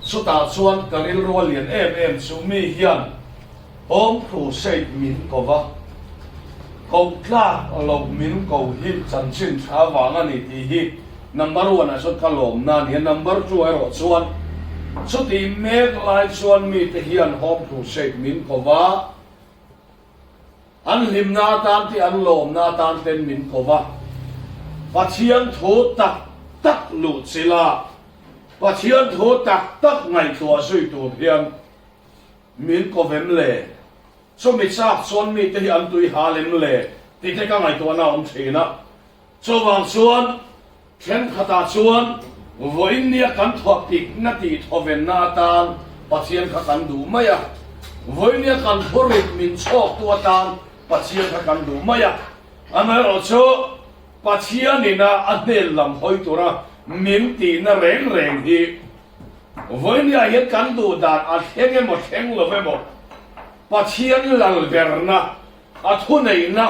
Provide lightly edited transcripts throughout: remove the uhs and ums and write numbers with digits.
Chutah chuan ka rilru a lian em em chu mi hian Home Crusade min ko va, koh tlak loh min ko hi chanchin tha vang a ni tih hi number one ah chuan ka lawmna a ni a, number two ah erawh chuan chutih mek lai chuan mite hian Home Crusade min ko va, An hlimna atan te an lawmna atan ten min ko va, Pathian thu tak tak luh chila Pathian thu tak tak ngaihtuah zui tur hian min ko vem le? Chumi chak chuan mite hi an tui ha lem le tih te ka ngaihtuahna a awm thin a. Chuvang chuan thenkhatah chuan vawiin nia kan thawh tikna tih thawvenna atan Pathian kha kan duh mai a, vawiin nia kan thurit min chhawktu atan Pathian kha kan duh mai a. Amaherawhchu Pathianina a hnen lam hawi tura min tihna reng reng hi vawiin niah hian kan duh dan a thleng emaw thleng lo emaw Pathian lalberna, a thuneihna,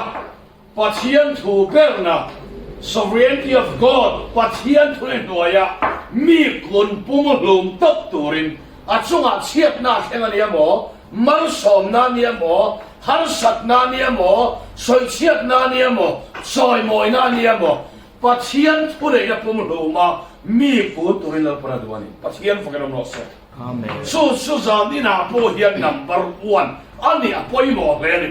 Pathian thu berna, Sovereignty of God, Pathian thune hnuaia mi kun pum hlum tawp turin a chungah chhiatna a thleng a nia maw, malsawmna a nia maw, harsatna a nia maw, sawichhiatna a nia maw, chawimawina a nia maw, Pathian thuneihna pum hluma mi kun turin Lalpan a duh a ni. Pathian fakin awm rawh se. Chu chu zan inah pawh hian number one a nih a pawimawh hle a ni.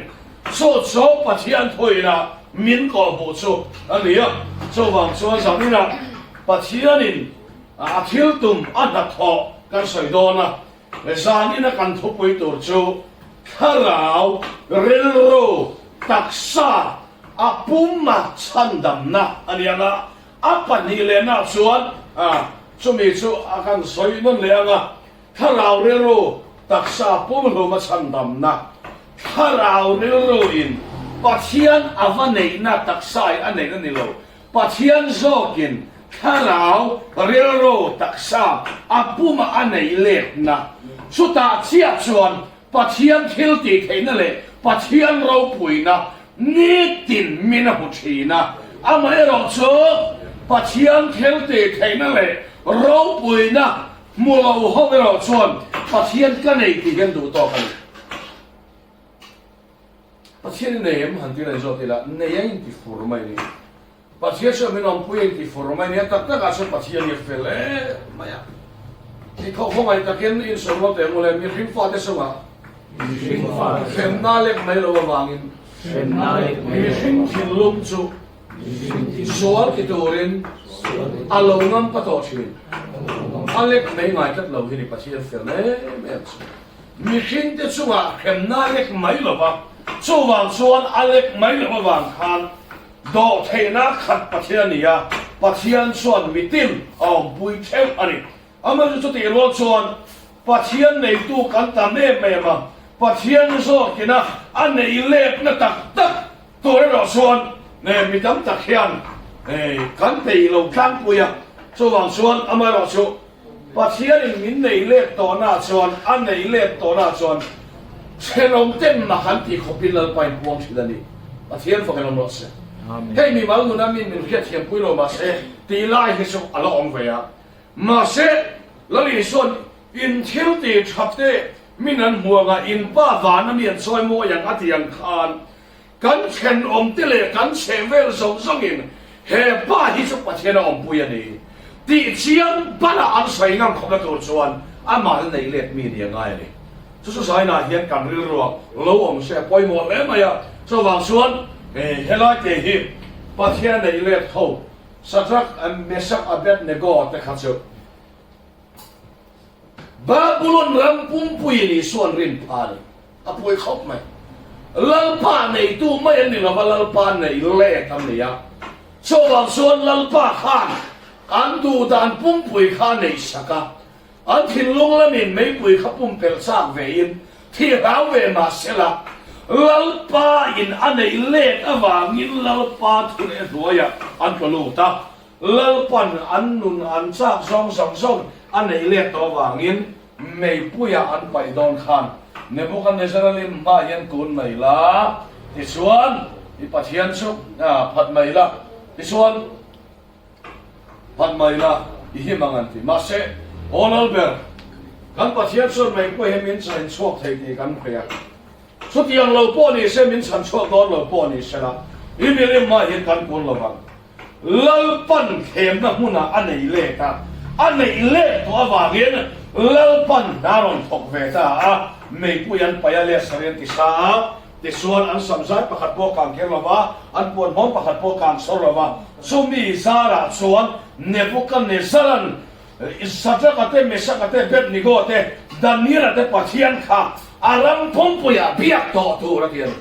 Chu chu Pathian thuina min kawhhmuh chu a ni a. Chuvang chuan zan inah Pathianin a thil tum a hnathawh kan sawi dawn a. Zan ina kan thupui tur chu thlarau rilru taksa a puma chhandamna a ni ang a. A pahnihlehnah chuan chumi chu a kan sawi nawn leh ang a, thlarau rilru taksa pumhlum a chhandamna, thlarau rilruin Pathian a va neihna taksa in a neihna ni lo, Pathian zawkin thlarau rilru taksa a puma a neih letna, chutah chiah chuan Pathian thil tih theihna leh Pathian ropuina nitin min a hmu thin a. Amaherawh chu Pathian thil tih theihna leh ropuina hmu lo ho erawh chuan Pathian ka nei tih hian duh tawk a ni. Pathian i nei em? Han ti lai zawk ila, nei a inti fur mai ni. Pathian chu min awmpui a inti fur mai nia, tak takah chuan Pathian hi a fel em mai a. Ti khawh khawngaih takin insawi rual teh mawle, mihring fate chungah hremna lek mai lo avangin mihring thinlung chu sual ti turin a lo ngam pa tawh thin. A lek mai ngai tlat lo hi ni Pathian fel em em chu. Mihringte chungah hremna lek mai lo va, chuvang chuan a lek mai loh avang khan Dawhtheihna khat Pathian a ni a, Pathian chuan mitin a awmpui theuh a ni. Amaherawhchu chutih rual chuan Pathian neitu kan tam em em a, Pathian zawkina a nei letna tak tak tur erawh chuan mi tam tak hian kan peih lo tlangpui a. Chuvang chuan amaherawhchu Pathianin min nei let tawhnaah chuan, a nei let tawhnaah chuan thenawm ten mak an tih khawpin Lalpa in puang thin a ni. Pathian fak in awm rawh se. Hei mimal nuna min min hriatthiampui lo mahse tih lai hi chu a la awm ve a. Mahse, Lal Isua'n in thil tih that te min an hmu anga in pa vana mi an chawi mawi ang a ti ang khan Kan thenawmte leh kan chhehvel zawng zawngin he pa hi chu Pathian a awmpui a ni tih chiang banah an sawi ngam khawpna tur chuan amah la neih let mi ni a ngai a ni. Chu chu zainah hian kan rilruah lo awm se a pawimawh hle mai a, chuvang chuan helai te hi Pathian a neih let ho Shadrach, Meshach, Abednego te kha chu Babulon ram pumpuiin Isua'n rin pha a ni. A pawi khawp mai. Lalpa neitu mai an ni lova, Lalpa nei let an ni a. Chuvang chuan Lalpa khan an duhdan pumpui kha a neihsak a. An thinlung lamin meipui kha pumpelh chak vein thi hlau ve mah sela, Lalpa in a neih let avangin Lalpa thu leh hnuaiah an tla lut a. Lalpan an nun an chak zawng zawng zawng a neih let tawh avangin meipuia an paih dawn khan Nebuchadnezzar-a lim hma hian kun mai la, tichuan i Pathian chu phat mai la, tichuan phat mai la i him ang an ti. Mahse, Aw Lalber! Kan Pathian chuan mai pawh hi min chhan chhuak thei tih kan hria. Chutiang lo pawh ni se, min chhan chhuak dawn lo pawh ni se la, i milim mah hian kan kun lo vang. Lalpan thlemna hmunah a nei let a, a neih let tawh avangin Lalpan hna rawn thawk ve ta a, meipui an paih a, lehsari an ti sa a, tichuan an samzai pakhat pawh kang kher lo va, an puanhmawm pakhat pawh kang sawr lo va, chumi zarah chuan Nebuchadnezzar-a'n Shadrach-a te, Meshach-a te, Abednego-a te, Daniel-a te Pathian kha a ram pumpuiah biak tawh tur a ti a ni.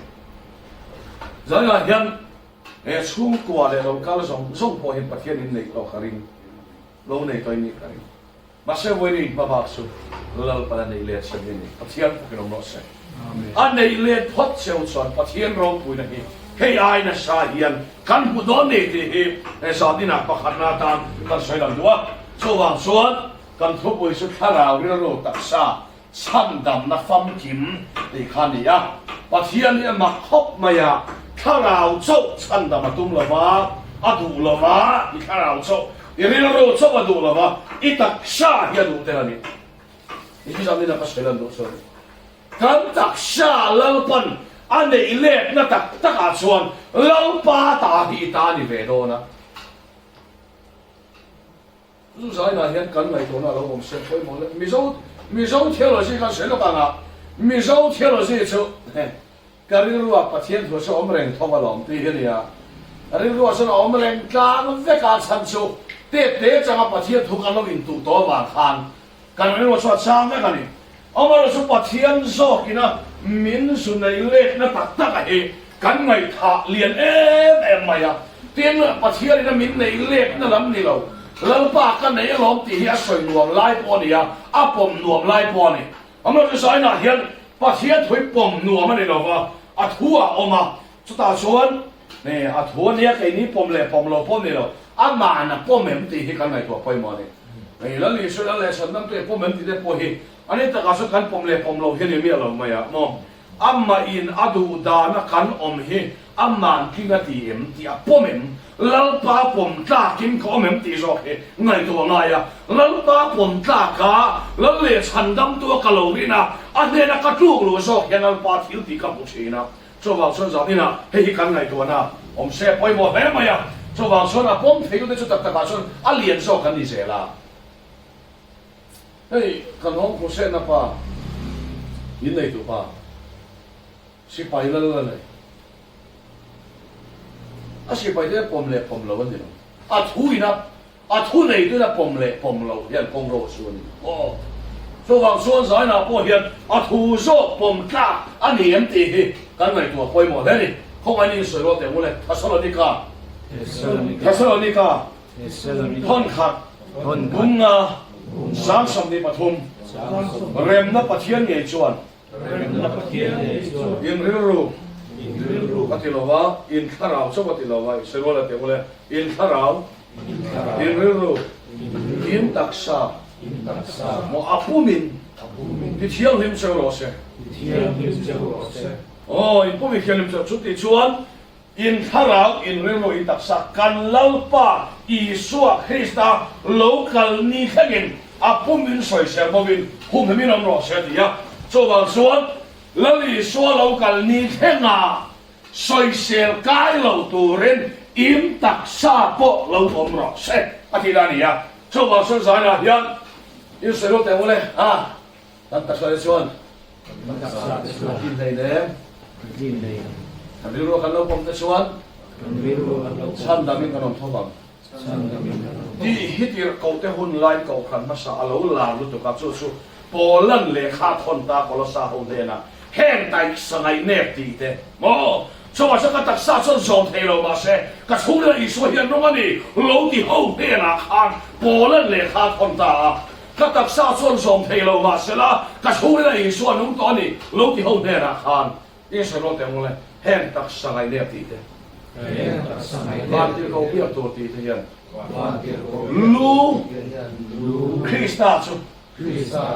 Zaninah hian he chhungkua leh lo kal zawng zawng pawh hian Pathian in neih tawh ka ring, lo nei tawh in nih ka ring. Mahse vawiin hma bak chu Lalpan a neih let che mi a ni. Pathian fakin awm rawh se. A neih let phawt cheu chuan Pathian ropuina hi hei ai nasa hian kan hmu dawn ni tih hi he zaninah pakhatna atan kan sawi lang duh a. Chuvang chuan kan thupui chu thlarau rilru taksa chhandamna famkim tih kha a ni a. Pathian hi a mak khawp mai a, thlarau chauh chhandam a tum lo va, a duh lo va, i thlarau chauh, i rilru chauh a duh lo va, i taksa hi a duh tel a ni. I hi zanin a ka sawi lan duh chuan kan taksa Lalpan a neih letna tak takah chuan Lalpa ta hi i ta ni ve dawn a. Chu zainah hian kan ngaihtuahna a lo awm se pawimawh le. Mizo Mizo theology khan sawi lawk anga Mizo theology chu ka rilruah Pathian thu chu a awm reng tho alawm tih hi a ni a. Rilruah chuan a awm reng tlang vek a chhan chu tet te changa Pathian thu kan lo intuh tawh avang khan Kan rilru chu a chang vek a ni. Amaherawh chu Pathian zawkina min zu nei letna tak tak a hi kan ngaihthah lian em em mai a. Tin, Pathianina min nei letna lam ni lo, Lalpa ka nei alawm tih hi a sawi nuam lai pawh a ni a, a pawm nuam lai pawh a ni. Amaherawh chu zainah hian Pathian thu hi pawm nuam a ni lo va, a thu a awm a, Chutah chuan a thu a nia keini pawm leh pawm lo pawh ni lo, ama'n a pawm em tih hi kan ngaihtuah pawimawh a ni. Hei Lal Isua Lal leh Chhandamtu a pawm em tih te pawh hi a ni takah chuan kan pawm leh pawm lo hi a ni miah lo mai a maw. Amahin a duh dana kan awm hi ama'n tling a ti em tih a pawm em? Lalpa pawm tlakin ka awm em tih zawk hi ngaihtuah a ngai a. Lalpa pawm tlaka Lal leh Chhandamtu a ka lo rin a, a hnena ka tluk luh zawk hian Lalpa thil tih ka hmu thin a. Chuvang chuan zan inah hei hi kan ngaihtuahna awm se a pawimawh hle mai a, chuvang chuan a pawm theitute chu tak takah chuan a lian zawk an ni zel a. Hei kan hawng Hussein-a pa, in neitu pa, sipai lal a nei. A sipaite pawm leh pawm lo an ni lo. A thu ina A thu neitu in a pawm leh pawm loh hian kawng ro chu a ni. Aw. Chuvang chuan zainah pawh hian a thu zawk pawm tlak a ni em tih hi kan ngaihtuah pawimawh hle a ni. Khawngaih in sawi rual teh mawle. Thessalonika. Thessalonika. Thawnkhat. Bunga. 23. Remna Pathian ngei chuan. Remna Pathian ngei chuan. In rilru. In rilru. A ti lo va, in thlarau chauh a ti lo va, i sawi rual teh mawle. In thlarau. In rilru, in taksa, maw a pumin ti thianghlim cheu rawh se. Aw, in pumin thianghlim cheu chu tih chuan in thlarau, in rilru, in taksa kan Lalpa Isua Krista lo kal ni thlengin a pumin sawisel bawkin humhim in awm rawh se a ti a. Chuvang chuan Lal Isua lo kal ni thlenga Sawisel kai lo turin im taksa pawh lo awm rawh se a ti la a ni a. Chuvang chuan zainah hian in sawi lo teh mawle a, kan taksa te chuan a tlin hlei nem, kan rilru a kan lo pawm te chuan chhandamin kan awm tho vang. Tih hi tirhkohte hun laiin kohhran hmasa a lo lar lutuk a, chu chu Paulan lehkha a thawn ta Kolosa ho hnenah heng taihsa ngaihnep tih te maw chungah chuan ka taksa chuan zawm thei lo mahse ka chhungril Isua hian rawng a ni lo ti ho hnenah khan Paulan lehkha a thawn ta a, ka taksa chuan zawm thei lo mahsela ka chhungril Isua nung tawh a ni lo ti ho hnenah khan Israel te mawle heng taksa ngaihnep tih te, vantirhkoh biak tur tih te hian lu Krista chu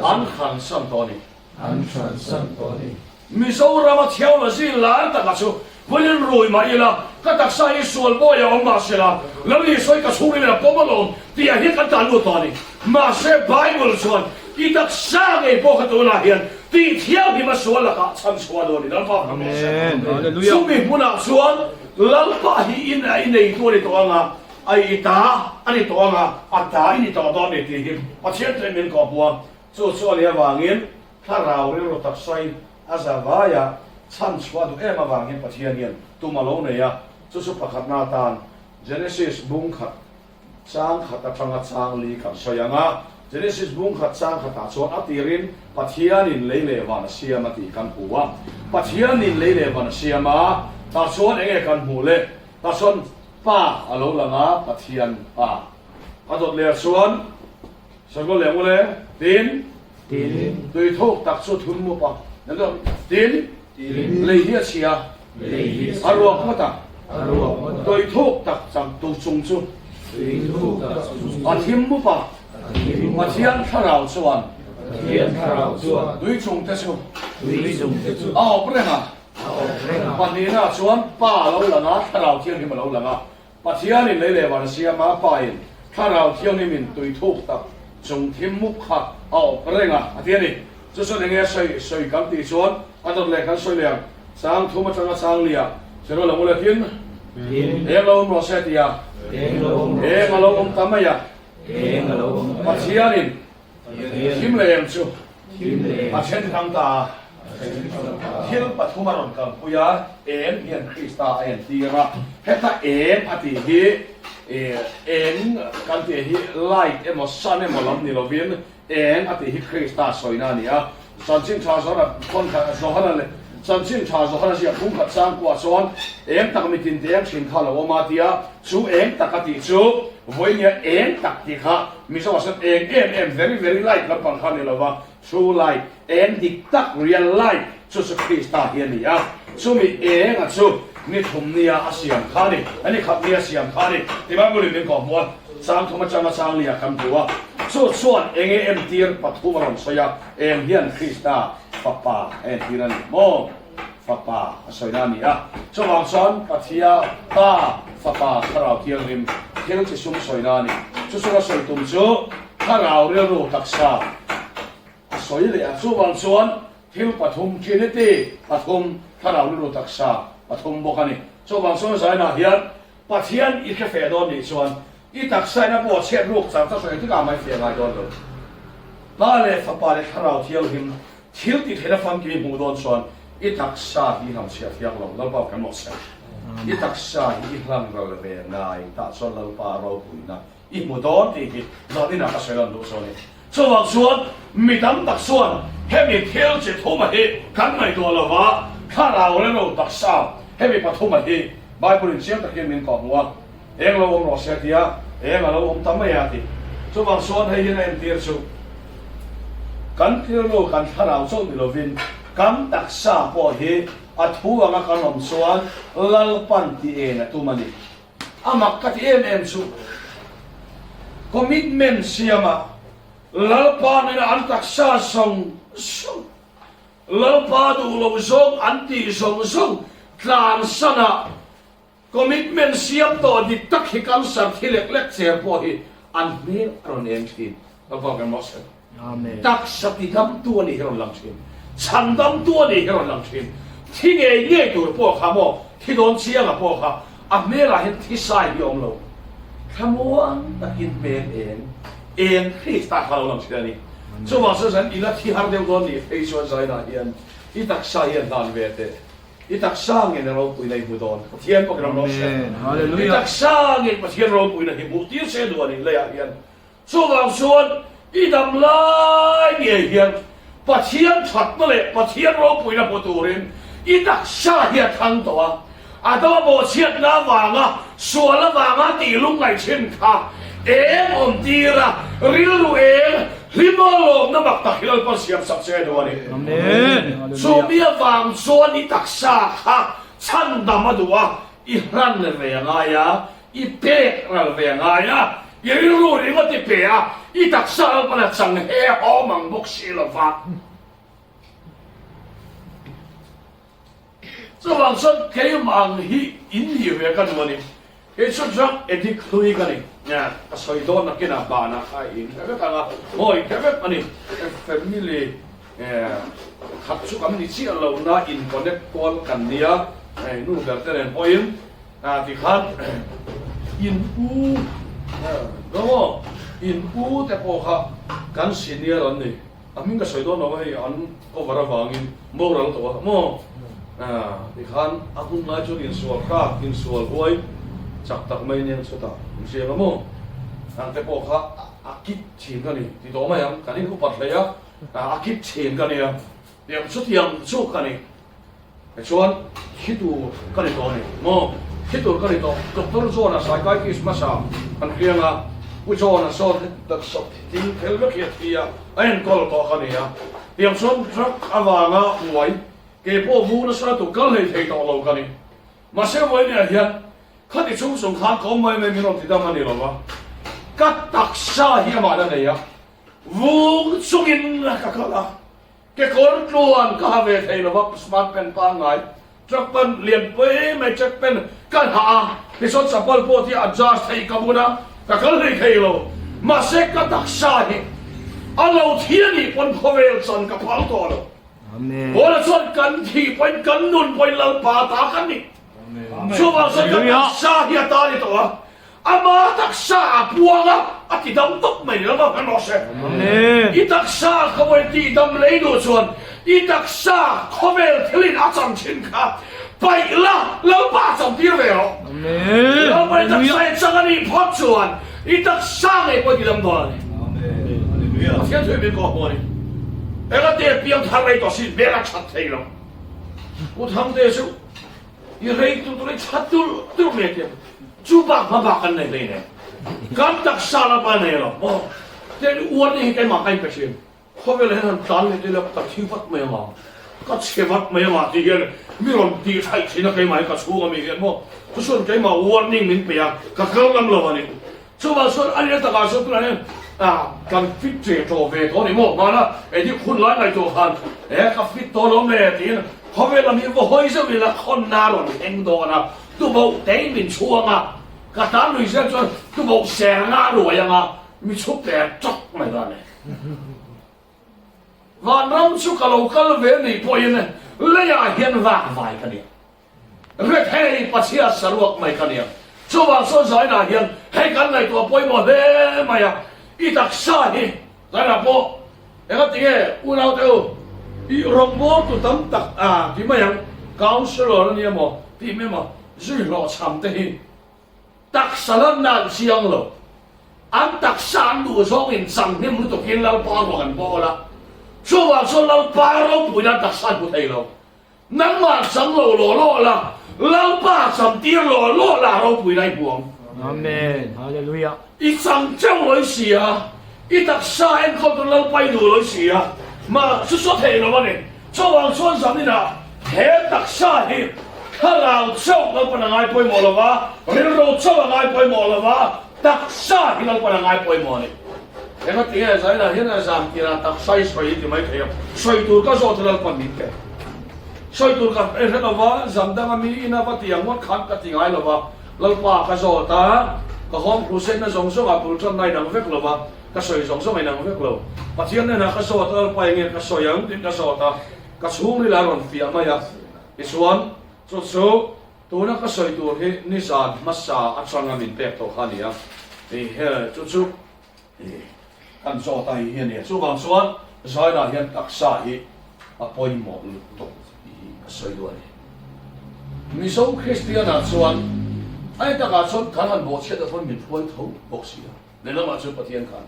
an hransan tawh a ni. Mizorama theology lar taka chu vawiin rui mah ila ka taksa hi sual bawi a awm mahsela Lal Isua hi ka chhungril a pawm alawm tih ah hian kan tlan lut tawh a ni. Mahse Bible chuan. I taksa ngei pawh kha tunah hian tih thianghlim a sual lakah chhan chhuah dawn a ni. Lalpa fak rawh se. Chumi hmunah chuan Lalpa hi in a i neitu a ni tawh ang a, a i ta a ni tawh ang a, a ta i ni tawh dawn a ni tih hi Pathian chuan min kawhhmuh a. Chu chu a nih avangin thlarau rilru taksain a za vaia chhan chhuah duh em avangin Pathian hian tum a lo nei a, chu chu pakhatna atan Genesis bung khat chang khat atanga chang li kan sawi ang a. Genesis bung khat chang khatah chuan a tirin Pathianin lei leh van a siam a tih kan hmu a. Pathianin lei leh van a siam a, tah chuan enge kan hmuh le? Tah chuan Pa a lo lang a, Pathian Pa. A dawt leh ah chuan Sawi leh ule, tin, Tin. Tui thuk tak chu thun mup a. Tin, lei hi a chhia. Lei hi a chhia. A ruak ngawt a. A ruak ngawt a. Tui thuk tak chang tu chung chu. Tui thuk tak chung chu. A thim mup a. A thim mup a. Pathian thlarau chuan. Pathian thlarau chuan. Tui chung te chu. Tui chung te chu. A awp reng a. A awp reng a. Pahnihna chuan Pa a lo lang a, Thlarau Thianghlim a lo lang a. Pathianin lei leh van a siam a, Pain Thlarau Thianghlimin tui thuk tak chung thim mup kha a awp reng a, a ti a ni. Chu chuan enge a sawi sawi kan tih chuan a dawt leh kan sawi leh ang. Chang thum atanga chang lia Chero lo ulekin eng lo awm rawh se ti a, eng a lo awm ta mai a, Pathianin Thim leh em chu a then hrang ta a. Thil pathum a rawn kalpui a, eng hian Krista a entir a. Heta eng a tih hi eng kan tih hi light emaw sun emaw lam ni lovin eng a tih hi Krista sawina a ni a. Chanchin tha Johana khawn khat Johana leh Chanchin tha Johana ziak phung khat chang kuah chuan eng tak mitin te eng thin kha lo awm a tia, chu eng tak a tih chu vawinia eng tak tih kha Mizo ah sawn eng em em very very light lampang kha a ni lova, true light, eng dik tak real light chu chu Krista hi a ni a, chumi eng a chu ni thum nia a siam kha a ni, a ni khat nia siam kha a ni ti Bible in min kawhhmuh a, chang thum atanga chang nia kan hmu a, chu chuan enge entir pathum a rawn sawi a. Eng hian Krista Fapa a entir a ni maw? Fapa a sawina a ni a. Chuvang chuan Pathia, Pa, Fapa, Thlarau Thianghlim thil chi sum sawina a ni. Chu chunga sawi tum chu Thlarau rilru taksa a sawi leh a. Chuvang chuan thil pathum, Trinity pathum, Thlarau rilru taksa pathum bawk a ni. Chuvang chuan zainah hian Pathian i hre feh dawn nih chuan i taksa in a pawh chhiat ruk char ta sawi tikah mai feh ngai dawn lo. Pa leh Fapa leh Thlarau Thianghlim thil ti theihna famkim i hmuh dawn chuan i taksa hi i hlam chhiat thiang lo. Lalpa kan mawh che. I taksa hi i hlan ral ve ngai tah chuan Lalpa ropuina I hmu dawn tih hi zawh inah ka sawi lan duh chu a ni. Chuvang chuan mi tam tak chuan hemi thil chi thuma hi kan ngaihtuah lo va, thlarau rilru taksa hemi pathuma hi Bible in chiang takin min kawhhmuh a, eng lo awm rawh se tia eng a lo awm ta mai a ti. Chuvang chuan hei hian a entir chu kan rilru kan thlarau chauh ni lovin kan taksa pawh hi a thu anga kan awm chuan Lalpan ti en a tum a ni. A mak ka ti em em chu commitment siama Lalpa nena an taksa zawng zawng, Lalpa duh lo zawng an tih zawng zawng tlansanah commitment siam tawh dik tak hi cancer thi lek lek cher pawh hi an hmel a rawn eng thin. Lalpa kan mawh se. Taksa tidamtu a nih hi rawn lang thin. Chhandamtu a nih hi rawn lang thin. Thi ngei ngei tur pawh kha maw, thi dawn chianga pawh kha a hmelah hian thi sai hi a awm lo. Thlamuang takin hmel eng eng Krista kha a lo lang thin a ni. Chuvang chuan zan ila thi har deuh dawn nih phei chuan zainah hian i taksa hian hlan ve teh. I taksa ngei na ropuina i hmu dawn. Pathian pawh kan ram rawh se. I taksa ngei Pathian ropuina hi hmuh tir che duh a nih leiah hian Chuvang chuan i dam lai ngei hian Pathian thatna leh Pathian ropuina hmu turin i taksa hi a thang tawh a. Adama bawhchhiatna avanga sual avanga tih lungngaih thin kha eng awm tir a, rilru eng hlim a lawmna mak tak hi Lalpan siam sak che duh a ni. Chumi avang chuan i taksa kha chhandam a duh a, i hlan ve a ngai a, I pek ral ve a ngai a, i rilru ringawt i pe a, i taksa lalpan a chang he awm ang bawk si lo va. Chuvang chuan keimah ang hi in nih ve ka duh a ni. Kei chu drug addict hlui ka ni. Ka sawi dawn nakinah banah kha in hre vek ang a, mawi hre vek a ni. Family khat chu kan ni chiah lo na in connect kual kan nia, hei nu ber te nen pawhin tikhan in u maw in u te pawh kha kan senior an ni. A hming ka sawi dawn lo a hei an cover avangin boral tawh a maw? Tikhan a hun lai chuan insual hrâk, insual huai chak tak mai nia chutah min hriang a maw? Ang te pawh kha a kit thin ka ni ti tawh mai ang, kan in upat hlei a, a kit thin ka nia, tiang chutiang chu ka ni. Tichuan, thi tur ka ni tawh a ni maw? Thi tur ka ni tawh. Doctor John-a psychiatrist hmasa kan hriang a, Pu John-a sawn heti taksa thing thel vek hi a thi a, a enkawl tawh ka ni a. Tiang chuan drug avanga uai, kei pawh vu nasa tur kal hlei thei tawh lo ka ni. Mahse vawinia hian khati chung chung khan ka awm mai mai min rawn ti dam a ni lo va, ka taksa hi amah la nei a, vung chungin ka kal a. Kekawr tluan ka ha ve thei lo va, smart pant pangngai, track pant lian pui mai track pant ka ha a, tichuan chapal pawh hi adjust theih ka bun a, ka kal hlei thei lo. Mahse ka taksa hi a lo thi a nih pawn khawvel chan ka phal tawh lo. Paula chuan kan thih pawhin kan nun pawhin Lalpa ta kan ni. Chuvang chuan ka taksa hi a ta ni tawh a. Ama taksa a puang a, a ti dam tawp mai lo va, hmanraw se. I taksa khawvel tih dam lei duh chuan i taksa khawvel thilin a cham thin kha paih la, Lalpa a cham tir ve rawh. Lalpa i taksa i chang a nih phawt chuan i taksa ngei pawh i ti dam dawn a ni. Pathian thu hi min kawh hmu a ni. Engate piang thar rei tawh sin hmel a that thei lo. Pu Thangte chu I rei tur tur i tha tulh tulh mai tia chu bak hma bak kan nei hlei nen kan taksa lam a nei lo maw tiang i uar te hi keimah ka inpe thin khawvel ah hian han tlan leh ila ka thi vat mai anga ka chhe vat mai anga tih hian mi rawn tih thaih thin a keimah hi ka chhung ami hian maw chu chuan keimah warning min pe a ka kal ngam lo a ni. Chuvang chuan a nia takah chuan tunah hian kan fit che tawh ve tawh a ni maw? Hmana engtik hun lai ngaihtuah khan he ka fit tawh lo me tiin khawvel lam hi va hawi zeuh ila khawnna a rawn thleng dawn a, tuboh tein min chhuang a, ka tan lui zel chuan tuboh ser nga a ruai ang a, mi chhup per tawk mai dawn a ni. Vanram chu ka lo kal ve nih pawhin leiah hian vak vai ka ni. Rethei Pachhia saruak mai ka nia. Chuvang chuan zainah hian hei kan ngaihtuah pawimawh hle mai a, i taksa hi zainah pawh engati nge unaute u i rawngbawltu tam tak a ti mai ang, councillor a nia maw tih mai maw zui hlawhchham te hi taksa lanna an chiang lo, an taksa an duh zawngin changhnem lutukin Lalpa ruang an bawl a, chuvang chuan Lalpa ropuina an taksa an hmu thei lo. Nangmah cham lo law law la, Lalpa cham tir law law la ropui lai huam. Amen. Hallelujah. I cham teuh loi si a, i taksa enkawl tur Lalpa i duh loi si a, mah chu saw thei lo a ni. Chuvang chuan zaninah he taksa hi thlarau chauh Lalpan a ngai pawimawh lo va, rilru chauh a ngai pawimawh lo va, Taksa hi Lalpan a ngai pawimawh a ni. Engati nge Zaina hian a zam tirah taksa hi sawi hi ti mai thei a, sawi tur ka zawt hi Lalpan min pe. Sawi tur ka hre hre lova, zam danga mi ina va ti ang ngawt khan ka ti ngai lova, Lalpa ka zawt a, ka hawm crusade na zawng zawngah bul tanna a inang vek lova, ka sawi zawng zawng a inang vek lo. Pathian hnenah ka zawt a, Lalpa enge ka sawi ang tiin ka zawt a, ka chhungril a rawn fiah mai a. Tichuan, chu chu Tuna ka sawi tur hi nizan hmasa atanga min pek tawh kha a ni a, he chu chu kan zawt a hei hi a ni a, chuvang chuan Zainah hian taksa hi a pawimawh lutuk tih hi ka sawi duh a ni. Mizo Kristianah chuan ai takah chuan kan han bawhchhiat ah chuan min hruai tho bawk si a, lehlamah chuan Pathian khan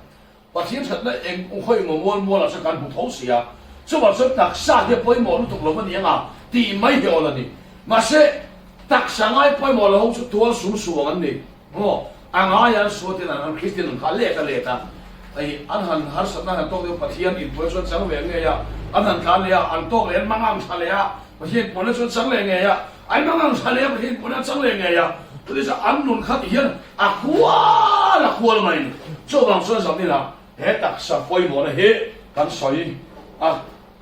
Pathian thatna eng khawi emaw mual mualah chuan kan hmu tho si a, chuvang chuan taksa hi a pawimawh lutuk lo a ni anga tih mai hi awl a ni. Mahse, taksa ngai pawimawh lo ho chu tual sum suang an ni maw? A ngaia an suatin an an Kristian an kha let a let a, hei an han harsatna han tawk deuh Pathian inpuan chuan chang ve ngei a, an han tlan leh a, an tawk leh an mangang tha leh a, Pathian inpuanna chuan chang leh ngei a, an mangang tha leh a, Pathian inpuanna an chang leh ngei a, chuti chuan an nun kha ti hian A kual a kual mai ni. Chuvang chuan zam ila he taksa pawimawhna hi kan sawi a,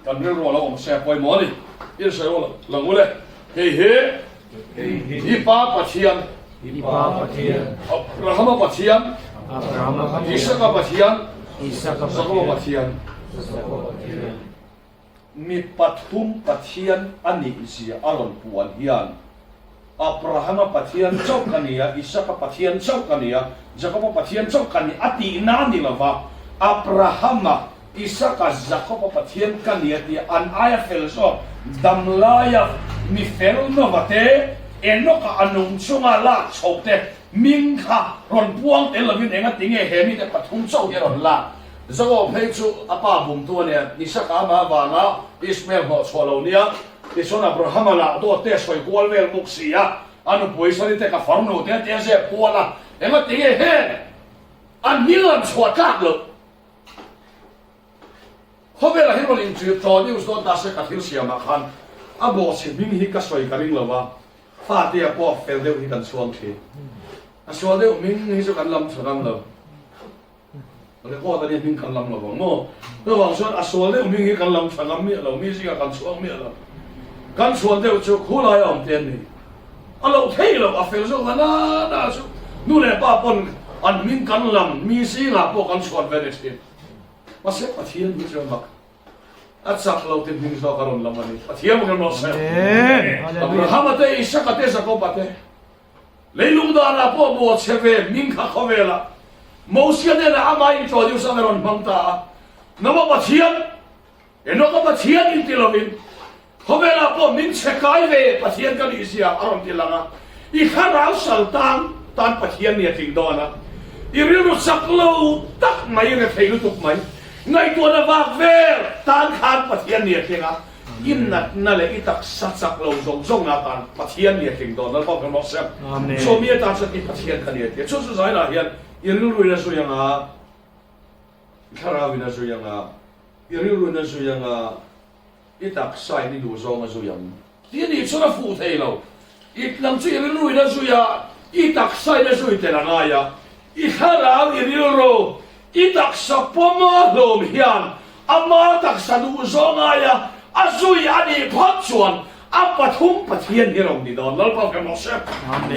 kan rilru a lo awm se a pawimawh a ni. I sawi aw lang u le. Hei hi I Pa Pathian, I Pa Pathian, Abrahama Pathian, Abrahama Pathian. Isaka Pathian. Isaka Pathian. Jakoba Pathian. Jakoba Pathian. Mi pathum Pathian a nih zia a rawn puan hian Abrahama Pathian chauh ka ni a, Isaka Pathian chauh ka ni a, Jakoba Pathian chauh ka ni a tihna a ni lo va, Abrahama, Isaka, Jakoba Pathian ka ni a tia an aia fel zawk dam laia mi fel Nova te, Enoka a nung chunga lak chhoh te hming kha rawn puang tel lovin enga tinge he mite pathum chauh hi a rawn lak? Jakob phei chu a pa bumtu a nia, Isaka amah avanga Ishmael hnawh chhuah lo nia, tichuan Abrahama lah dawt te a sawi kual vel bawk si a, a nupui Sari te ka farnu te te a zep kual a, enga tinge heng an hming an chhuah tlak loh? Khawvelah hian rawn inchirh tawh news dawn ta se ka thil siamah khan a bawhchhe hming hi ka sawi ka ring lo va, fatea pawh fel deuh hi kan chhuang thin. A sual deuh hming hi chu kan lam tha ngam lo. Record a nia hming kan lam lo vang maw? Chuvang chuan a sual deuh hming hi kan lam tha ngam miah lo, mi zingah kan chhuang miah lo. Kan chhuan deuh chu khulai a awm te an ni. A loh thei lo, a fel zawk a na na chu nu leh pa pawn an hming kan lam mi zingah pawh kan chhuan ve ni thin. Mahse Pathian hi chuan mak a chak lo te hming zawk a rawn lam a ni. Pathian bawk em rawh se. Abrahama te, Isaka te, Jakoba te. Leilung danah pawh maw chhe ve hming kha khawvelah Mosia hnenah amah introduce ang a rawn hmang ta a, Noah Pathian, Enoka Pathian inti lovin khawvelah pawh min chhe kai ve Pathian ka nih zia a rawn ti lang a, i thlarau sal tan tan Pathian nih a tling dawn a, i rilru chak lo tak mai rethei lutuk mai ngaihtuahna vak vel tan khan Pathian nih a tling a. I natna leh i taksa chak lo zawng zawng na tan Pathian ni a tling dawn Lalpa kan rawh se. Chu mi atan chuan i Pathian ka ni a ti a. Chu chu zainah hian i rilruin a zui anga, i thlarauin a zui anga, i rilruin a zui anga, i taksain i duh zawng a zui ang. Ti a nih chuan a fuh thei lo. I lam chu i rilruin a zui a, i taksain a zui tel a ngai a. I thlarau, i rilru, i taksa pawma hlawm hian ama taksa duh zawng aia a zui a nih phawt chuan a pathum Pathian hi rawn ni dawn. Lalpa ka rawh se.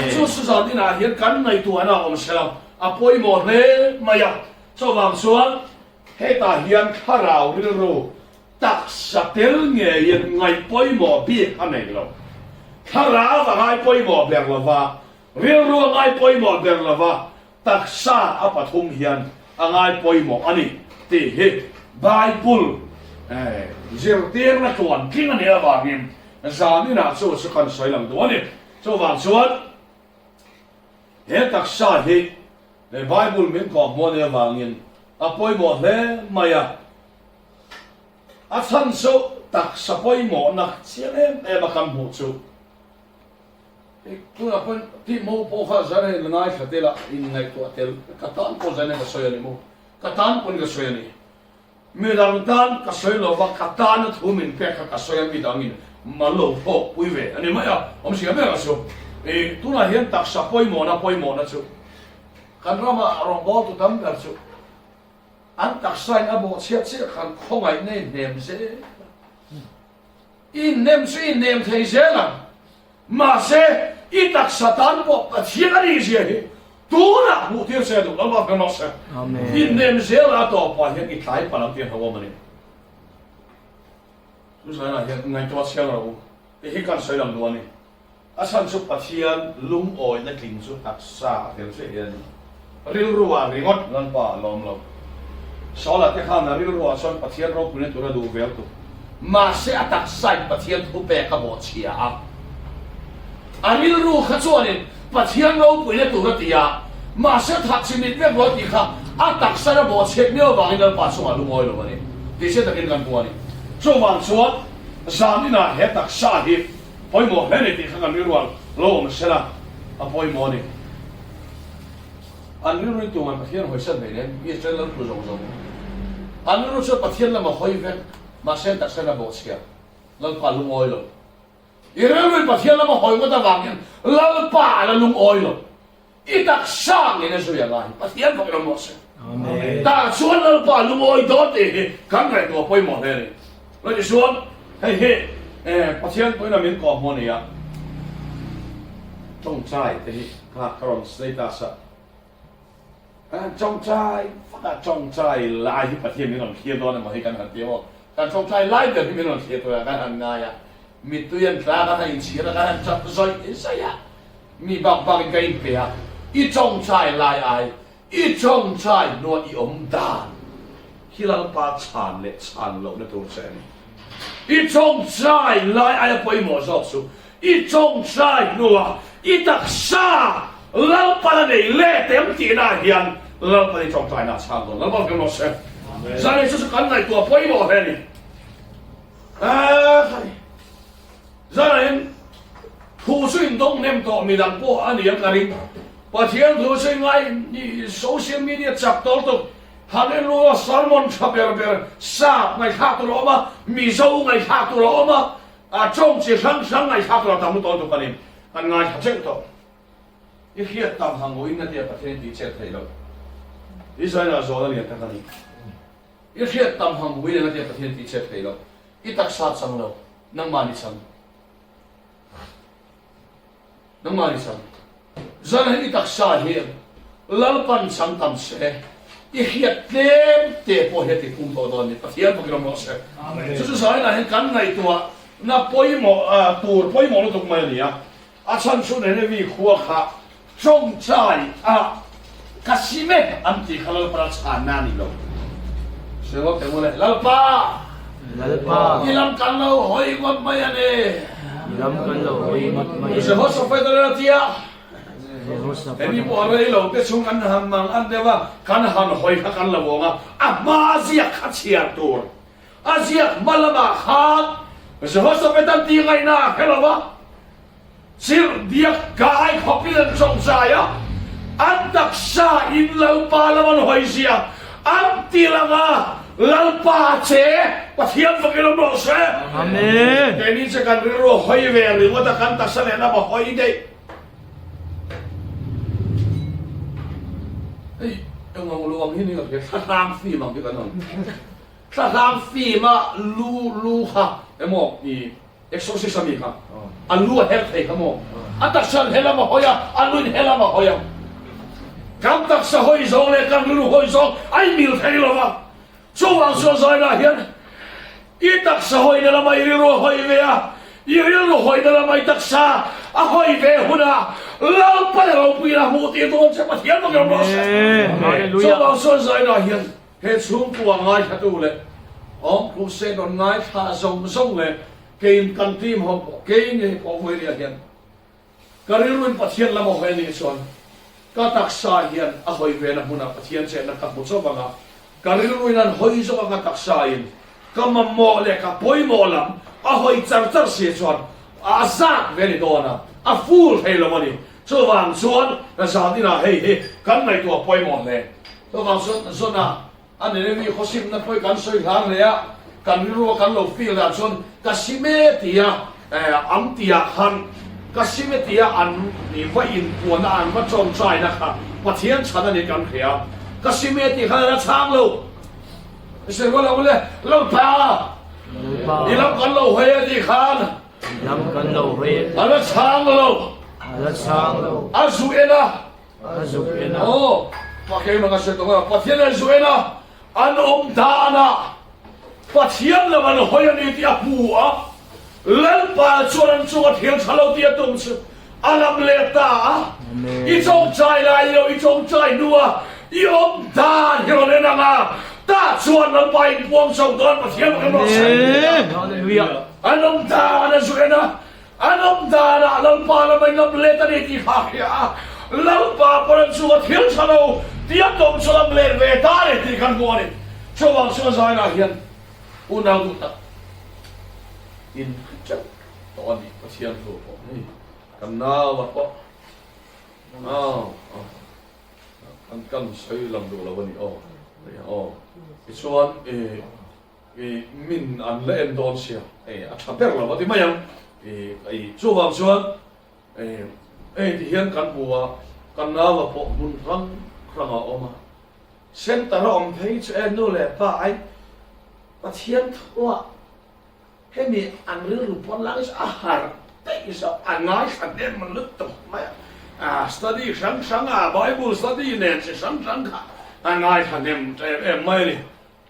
Chu Suzan inah hian kan ngaihtuahna a awm se lo, a pawimawh hle mai a. Chuvang chuan hetah hian thlarau rilru Taksa tel ngeiin ngaih pawimawh bik a nei lo. Thlarau a ngai pawimawh ber lo va, rilru a ngai pawimawh ber lo va, taksa a pathum hian a ngai pawimawh a ni tih hi Bible zirtirna tluantling a nih avangin zaninah chu chu kan sawi lang duh a ni. Chuvang chuan he taksa hi Bible min kawhhmuh a nih avangin a pawimawh hle mai a. A chhan chu taksa pawimawhna chiang em em a kan hmuh chu. Tunah pawhin tih mo pawh kha zan in ngaithla tel a, in ngaihtuah tel ka tan pawh zan in ka sawi a ni maw? Ka tan pawhin ka sawi a ni. Midang tan ka sawi lo va, ka tana thu min pek kha ka sawi a, midangin mal lo phawk pui ve a ni mai a, awmzia ber a chu. Tunah hian taksa pawimawhna pawimawhna chu kan rama rawngbawltu tam ber chu An taksain a bawhchhiat chiah khan khawngaihna i hnem zel a. I inhnem chu i inhnem thei zel ang. Mahse, i taksa tan pawh Pathian a nih zia hi tunah hmuh tir che duh lo va rawh se. I inhnem zel a tawpah hian i tlai palh ang tih an hlauhawm a ni. Chu zainah hian ngaihtuah chhiang rawh u tih hi kan sawi lang duh a ni. A chhan chu Pathian lungawina tling chu taksa a tel chiah hi a ni. Rilru ah ringawt Lalpa a lawm lo. Saula te khan a rilru ah chuan Pathian ropuina tur a duh vel tuk. Mahse a taksa in Pathian thupek a bawhchhia a. A rilru kha chuanin Pathian ropuina tur a ti a, mahse thah chi mit vek lo tih kha a taksa a bawhchhiat miau avangin Lalpa chungah lungawi lo a ni tih hriat takin kan hmu a ni. Chuvang chuan zan inah he taksa hi Pawimawh hle ni tih kha kan rilrual lo awm sela a pawimawh a ni. An rilru in tuman Pathian hawisan hmei nen Israel lam tlu zawng zawng. An rilru chuan Pathian lam a hawi vek, mahse an taksa in a bawhchhia. Lalpa lungawi lo. I rilru in Pathian lam a hawi ngawt avangin Lalpa a la lungawi lo. I taksa ngei na zui a ngai. Pathian fak ram rawh se. Tah chuan Lalpa lungawi dawn tih hi kan ngaihtuah pawimawh hle a ni. Lo tichuan hei hi Pathian pawhin a min kawhhmuh a ni a. Tawngtai te hi kha ka rawn status a. Tawngtai vak a, tawngtai lai hi Pathian min rawn thlir dawn emaw hi kan han ti emaw, kan tawngtai lai ber hi min rawn thlir tur ah kan han ngai a, mittui an tla kan han inchhir a, kan han tap zawih zawih a, mi bak bak in ka inpe a, i tawngtai lai ai, i tawngtai hnua i awm dan hi Lalpa chhan leh chhan lohna tur che a ni. I tawngtai lai aia pawimawh zawk chu I tawngtai hnuah i taksa Lalpan a nei let em tihna hian Lalpan i tawngtaina a chhang dawn. Lalpan kan rawh se. Zan chu chu kan ngaihtuah pawimawh hle a ni. Zanah hian thu chu indawng hnem tawh midang pawh a ni ang ka ring. Pathian thu chu ngai social media chak tawr tawp han en lua sermon tha ber ber sap ngaihthlak tur a awm a, Mizo ngaihthlak tur a awm a, A tawng chi hrang hrang ngaihthlak tur a tam lutuk lutuk a ni. Kan ngaithla teuh tawh. I hriat tam hang uin a tia Pathian i tih chet theih loh. Israel ah zawn a lian tak a ni. I hriat tam hang uin a tia Pathian i tih chet theih loh. I taksa chang lo, nangmah ni chang. Nangmah ni chang. Zan hi i taksa hi Lalpan chang tam se, i hriat tlem te pawh hi a ti phung tawh dawn ni. Pathian bawkin awm rawh se. Chu chu zainah hian kan ngaihtuah na pawimawh tur pawimawh lutuk mai a ni a. A chhan chu Nenevi khua kha tawngtai a ka sim e an tih kha Lalpan a chhanna a ni lo. Sawi teh u le, Lalpa! Lalpa! I lam kan lo hawi ngawt mai a ni. I lam kan lo hawi ngawt mai a ni. Jehoshaphat a rel tia. Hemi pawh a rei lo te chung an han mang an deuh a, kan han hawi kha kan lo awng a, a hma ziak kha chhiar tur. A ziak hma lamah khan Jehoshaphat an tih ngaihna a hre lo va. Chirh biak kai khawpin an tawngtai a, an taksa in Lalpa lam an hawi zia an ti lang a, Lalpa che Pathian fakin awm rawh se. Amen. Keini che kan rilru a hawi ve ringawt a, kan taksa lehlam a hawi daih. Hei, eng ang lu ang hi ni ka hria, thla hlang fim ang hi kan ang. Thla hlang fim a lu lu kha emaw i Exorcist a mi kha a lu a her thei kha maw? A taksa in helam a hawi a, a lu in helam a hawi a. Kan taksa hawi zawng leh kan rilru hawi zawng a inmil thei lo va. Chuvang chuan zainah hian i taksa hawina lama i rilru a hawi ve a, i rilru hawina lama i taksa a hawi ve hunah Lalpa leh ropuina hmuh tir dawn che Pathian bawk rawh se. Chuvang chuan zainah hian He chhungkua ngaithlatu leh awm Crusade rawn ngaithla zawng zawng leh keiin kan team ho pawh kei ngei pawh vawiria hian ka rilruin Pathian lam a hawi anih chuan ka taksa hian a hawi vena hmunah Pathian chenna ka hmu chauh vanga ka rilruin an hawi zawk a ka taksa in ka mamawh leh ka pawimawh lam a hawi char char si chuan a zat ve ni dawn a a full thei lo a ni chuvang chuan zan inah hei hi kan ngaihtuah pawimawh hle. Chuvang chuan Zona a Nineveh khawsimna pawi kan sawi hlan hle a, kan rilrua kan lo feel dan chuan ka sim e tia an tihah khan ka sim e tia an va inpuanna an va tawngtaina kha Pathian chhan a ni kan hria. Ka sim e tih khan a la chhang lo. Sawi rual lo le, Lalpa, i lam kan lo hawi e tih khan a la chhang lo. A zu en a. A zuk en a. Aw, Pakei mang a hre tawh a, Pathian an zu en a, an awm dan a, Pathian lam an hawi a ni tih a hmu a, Lalpa chuan an chunga thil tha lo tih a tum chu a lam leh ta a, I tawngtai lai lo, i tawngtai hnu a, i awm dan hi rawn en ang a, tah chuan Lalpa inpuang chho dawn Pathian bawk em rawh se. An awm dan a zu en a, An awm danah Lalpa lam a inlam let a ni tih kha a hria a, Lalpa pawn an chunga thil tha lo tih a tawm chu lam let ve ta a ni tih kan hmu a ni. Chuvang chuan zainah hian unau duh tak in teuh tawh a ni Pathian thu pawh hei kan nau a pawh kan kan sawi lang duh lo a ni aw aw tichuan i I min an la en dawn sia, hei a tha ber lo a ti mai ang. I i chuvang chuan i hei ti hian kan hmu a, kan naua pawh hmun hrang hrang a awm a. Center a awm phei chu e nu leh pa ai Pathian thuah hemi an rilru pawn lai chu a harh daih zawk, a ngaithla hnem lutuk mai a. Study hrang hrang a, Bible study nen chi hrang hrang kha a ngaithla hnem em em mai a ni.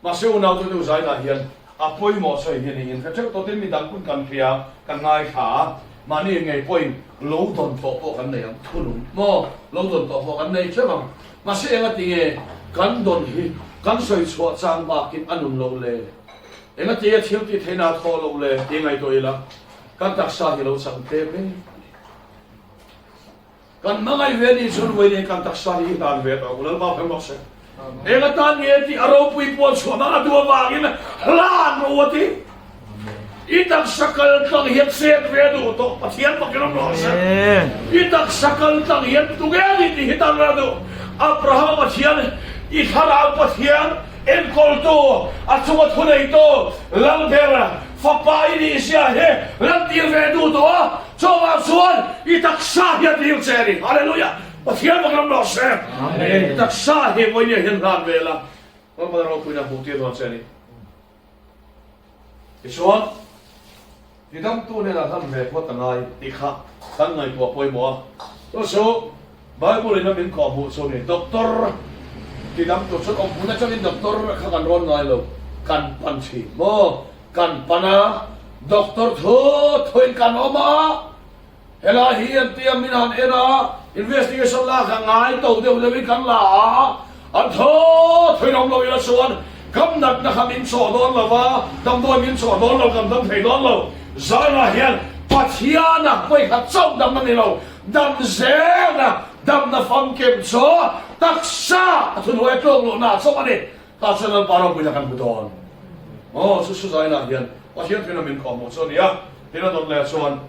Mahse unaute nu zainah hian a pawimawh sawi hi a ni. Inhre theuh tawh tin midang pawn kan hria, kan ngaithla a, mahni ngei pawhin lo dawn tawh pawh kan nei ang, thunung maw lo dawn tawh pawh kan nei theuh ang. Mahse engati nge kan dawn hi kan sawi chhuah chang bakin a nun loh le? Engati nge thil tih theihna a thawh loh le tih ngaihtuah ila kan taksa hi lo chang tlem em a ni. Kan hmangaih ve nih chuan vawi nen kan taksa hi i hlan ve tawh ang u Lalpa phel rawh se. Eng atan nge tih a ropui puan chhuah hmang a duh avangin hlan rawh u a ti. I taksa kal tlang hian chet ve a duh tawh Pathian fakin awm rawh se. I taksa kal tlang hian tunge ni tih hi tan a duh. Abrahama Pathian, i thlarau Pathian, enkawltu, a chunga thuneitu, Lalber, Fapa i nih zia hi lantir ve duh tawh a, chuvang chuan i taksa hi a dil che a ni. Hallelujah! Pathian bawk ram rawh se. I taksa hi vawinia hian hlan ve la, Lalpan a ropuina hmuh tir dawn che a ni. Tichuan, Tidamtu hnenah hlan ve phawt a ngai tih kha kan ngaihtuah pawimawh a. Chu chu Bible in a min kawh hmuh chu a ni. Doctor tidamtu chuan awm hmun atangin doctor kha kan rawn ngai lo, kan pan thin maw? Kan pan a, doctor thu thuin kan awm a, Helai hi an tia min han en a, investigation lak a ngai to deuh deuhin kan la a, an thaw thawi awm lo ila chuan kam natna kha min chawh dawn lo va, damdawi min chawh dawn lo, kan dam thei dawn lo. Zainah hian Pathiana vawikhat chauh dam a ni lo, dam zelna, damna famkim chu taksa a thuhnuai a tlawk lohna chauh a ni. Tah chuan Lalpa ropuina kan hmu dawn. Aw, chu chu zainah hian Pathian thuina min khawhhmuh chu a ni a. Tin a dawt leh chuan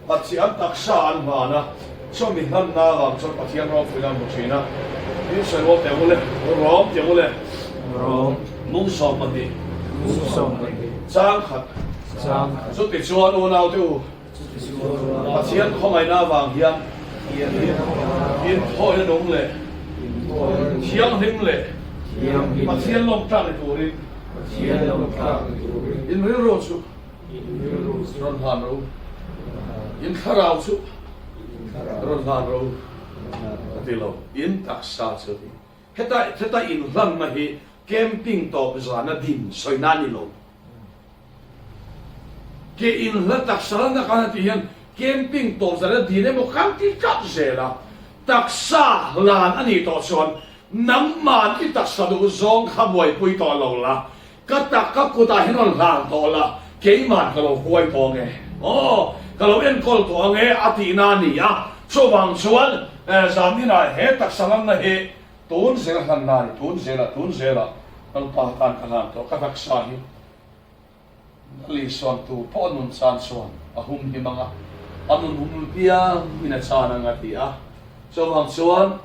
Pathian taksa an hlan a, chawmi hlanna avang chuan Pathian ropuina an hmu thin a. Tin sawi rual teh u le, Rawm teh u le. Rawm. Mung 12. Mung 12. Chang khat. Chang khat. Chuti chuan unaute u. Pathian khawngaihna avang hian inthawina nung leh thianghlim leh Pathian lawmtlak ni turin in rilru chu rawn hlan rawh u, in thlarau chu rawn hlan rawh u a ti lo, in taksa chu a ti. Heta heta inhlanna hi camping tawp zana din sawina a ni lo. Ke in hla taksa hla na khan a tih hian camping tawp zan a din emaw kan ti tlat zel a, taksa hlan a nih tawh chuan nangman i taksa duh zawng kha buaipui tawh lo la, ka tak ka kutah hian rawn hlan tawh la, keiman ka lo huai tawh ange aw, ka lo enkawl tawh ange a tihna a ni a, chuvang chuan zaninah he taksa hlanna hi tun zel hlanna a ni, tun zelah tun zelah Lalpa tan ka hlan tawh, ka taksa hi. Lali sawn tu pawh a nun chan chuan a hum him ang a, a nun hum piang in a chan ang a ti a. Chuvang chuan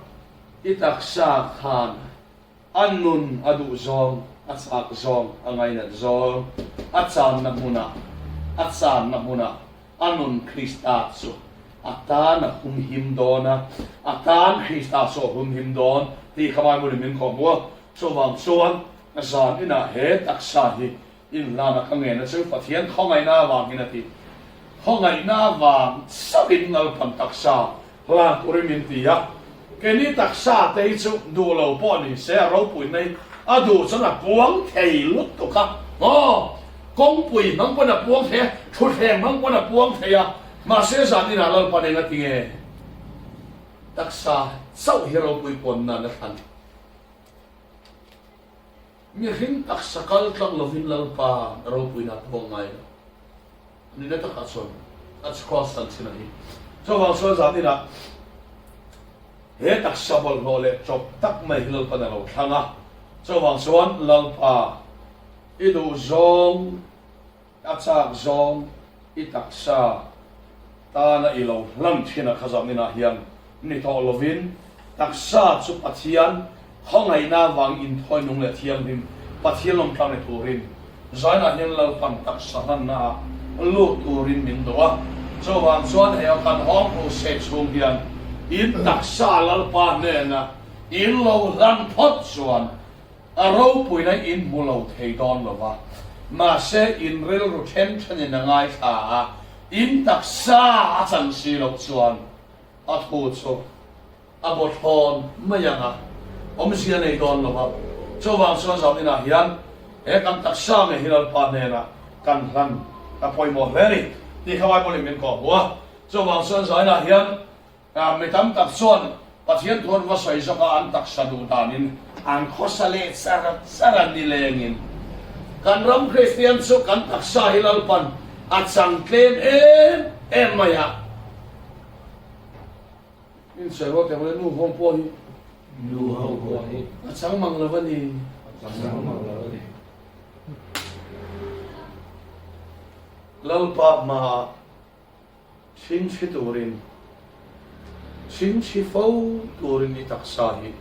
i taksa khan a nun a duh zawng, a chak zawng, a ngainat zawng, a channa hmunah, a channa hmunah a nun Krista chu a tan a hum him dawn a, a tan Krista chu a hum him dawn tih kha Bible in min khawhhmuh a. Chuvang chuan Zan inah he taksa hi inhlana ka ngen a chu Pathian khawngaihna avangin a ti. Khawngaihna avang chauhin Lalpan taksa hlan turin min ti a. Keini taksa te hi chu duh lo pawh ni se a ropuina hi a duh chuan a puang thei lutuk a. Aw, kawngpui hmang pawn a puang thei a, thutthleng hmang pawn a puang thei a, mahse zan inah Lalpan eng a ti nge? Taksa chauh hi ropui pawn nan a thlan. Mihring taksa kal tlang lovin Lalpa ropuina a puang ngai lo. Nihna takah chuan a kraws tan chin a ni. Chuvang chuan zan inah he taksa bawlhhlawh leh chawp tak mai hi Lalpan a lo thlang a. Chuvang chuan Lalpa i duh zawng A chak zawng i taksa tana i lo hlan thin a kha zaninah hian ni tawh lovin taksa chu Pathian khawngaihna avang inthawi nung leh thianghlim Pathian lawmtlang ni turin zainah hian Lalpan taksa hlanna ah lut turin min duh a. Chuvang chuan hei kan hawng crusade chhung hian in taksa Lalpa hnena in lo hlan phawt chuan A ropuina in hmu lo thei dawn lo va, mahse in rilru then thenin a ngaithla a, in taksa a chan si loh chuan a thu chu A baw thlawn mai ang a, awmzia nei dawn lo va. Chuvang chuan Zaninah hian he kan taksa ngei hi Lalpa hnenah kan hlan a pawimawh hle a ni tih kha Bible-in min kawhhmuh a. Chuvang chuan Zaninah hian mi tam tak chuan Pathian thu an va sawi zawk a, an taksa duh danin an khawsa leh char char a ni lengin kan ram Kristian chu kan taksa hi Lalpan a chang tlem em em mai a. In sawi rual teh ngawt e, nu ho pawh hi. Nu ho pawh hi. A chang mang lo a ni. A chang mang lo a ni. Lalpa hmaah chhingchhi turin, chhingchhi fo turin i taksa hi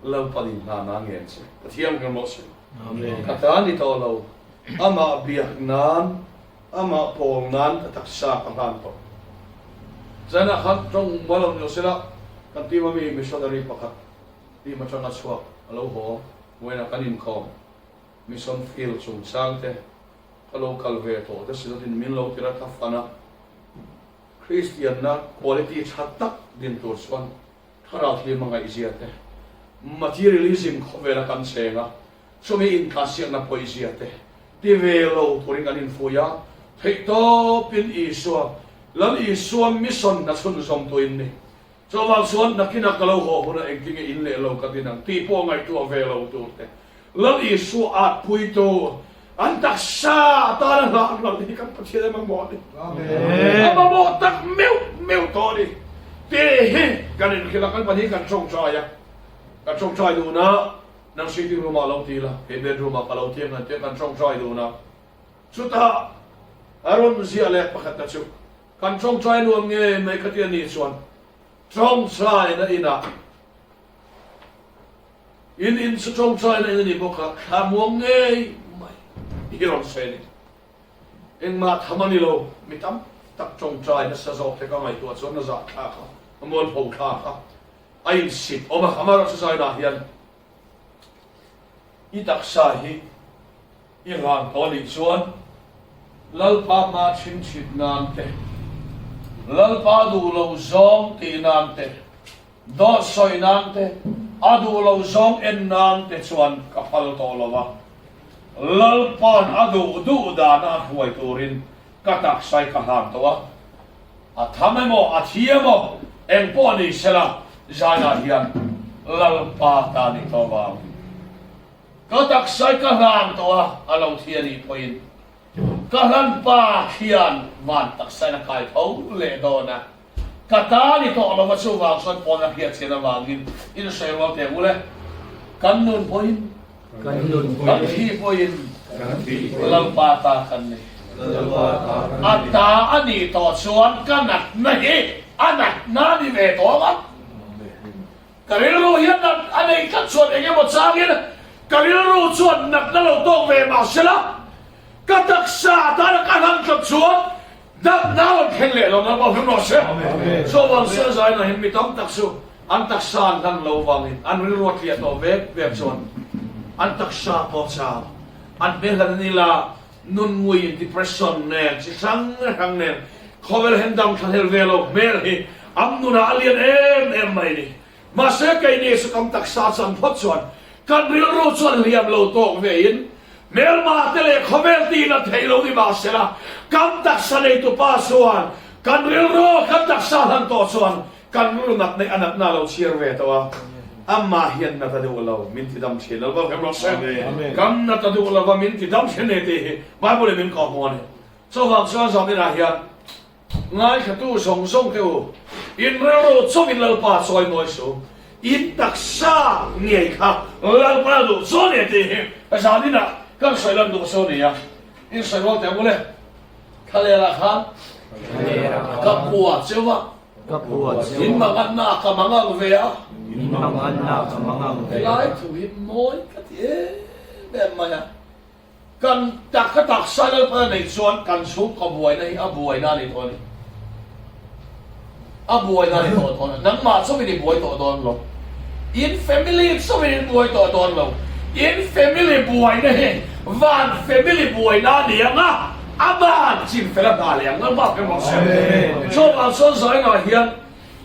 Lalpan in hlan a ngen che. Pathian ka rawh se. Amen. Ka ta ni tawh lo, amah biak nan Amah pawl nan ka taksa ka hlan tawh. Zanah khan tawng mual lo ni lo sela, kan team ami missionary pakhat team atanga chhuak a lo haw vawiinah kan inkhawm mission field chungchang te ka lo kal ve tawh te sinatin min lo tir a ka fan a, Kristianna quality tha tak din tur chuan thlarau thlim a ngaihzia te, materialism khawvela kan cheng a, Chumi inkahsiakna pawizia te ti ve lo turin kan infuih a, theihtawpin Isua, Lal Isua mission hna chhunzawm tuin ni. Chuvang chuan nakinah ka lo haw hunah engtinge in leh lo ka din ang tih pawh ngaihtuah ve lo tur te Lal Isua atpuitu an taksa atana hlah ral hi kan Pathian a mamawh a ni. A mamawh tak meuh meuh tawh a ni. Tih hi kan inhrilh a, kan pahnih kan tawngtai a, kan tawngtai dun a. Nang sitting room ah lo ti la, kei bedroom ah ka lo ti ang an tia kan tawngtai dun a. Chutah a rawn ziah leh pakhat na chu kan tawngtai nuam ngei mai ka ti a nih chuan tawngtaina inah in in chu tawngtaina in a ni bawk a, thla muang ngei mai hi rawn sawi a ni. Engmah tham a ni lo, mi tam tak tawngtai nasa zawk te ka ngaihtuah chuan a zahthlak a, a mualpho thlak a. A insit awm a, amaherawhchu Zainah hian i taksa hi i hlan tawh anih chuan Lalpa hma chhingchhit nan te, Lalpa duh lo zawng tih nan te, dawt sawi nan te, a duh lo zawng en nan te chuan ka phal tawh lo a, Lalpa'n a duh duh dana a hruai turin ka taksa hi ka hlan tawh a. A tham emaw, a thi emaw, eng pawh ni sela, Zainah hian Lalpa ta ni tawh vangin ka taksa hi ka hlan tawh a, a lo thi a nih pawhin ka hlan pa hian van taksa in a kai tho leh dawn a, ka ta ni tawh lova chuvang chuan pawn a hriat chian avangin in sawi rual teh ule, kan nun pawhin Kan thi pawhin Lalpa ta kan ni. A ta a nih tawh chuan ka natna hi a natna a ni ve tawh ang a. Ka rilru hian nat a neih tlat chuan eng emaw changin ka rilru chuan natna lo tawk ve mah sela, ka taksa atana ka hlan tlat chuan Natna a rawn thleng leh lo na pawh hlim rawh se. Chuvang sual zaina hian mi tam tak chu an taksa an hlan lo vangin an rilru a tliah tawh vek vek chuan an taksa pawh chau an hmel hlan an ila nun ngui depression nen chi hrang hrang nen khawvel hen dam thlahlel ve lo hmel hi an nunah a lian em em mai ni. Mahse keini chu kan taksa chan phawt chuan kan rilru chuan hliam lo tawk vein hmelma te leh khawvel tiin a theih lo ni mahsela kan taksa neitupa chuan kan rilru kan taksa hlan tawh chuan kan rilru nat neih a natna a lo chhiar ve tawh a, amah hian nat a duh lo min ti dam thin lo va hrem rawh se. Kan nat a duh lo va min ti dam thin e tih hi Bible in min kawhhmuh a ni. Chuvang chuan Zaninah hian Ngaithlatu zawng zawng te u, in rilru chawmin Lalpa chawi mawi su, in taksa ngei kha Lalpa a duh chu a ni tih hi zaninah kan sawi lan duh chu a ni a, in sawi rual teh mawle, Thlaler ah khan ka kua cheu a, in manganna ah ka mangang ve a, helai thu hi mawi ka ti em em mai a. Kan tak ka taksa Lalpa neih chuan kan chhungkaw buaina hi a buaina a ni tawh a ni. A buaina a ni tawh dawn a. Nangmah chauhin i buai tawh dawn lo. In family chauhin in buai tawh dawn lo. In family buaina hi van family buaina a ni ang a, a van chin fel a hna leh ang. Lalpa hre rawh se. Chuvang chuan Zainah hian.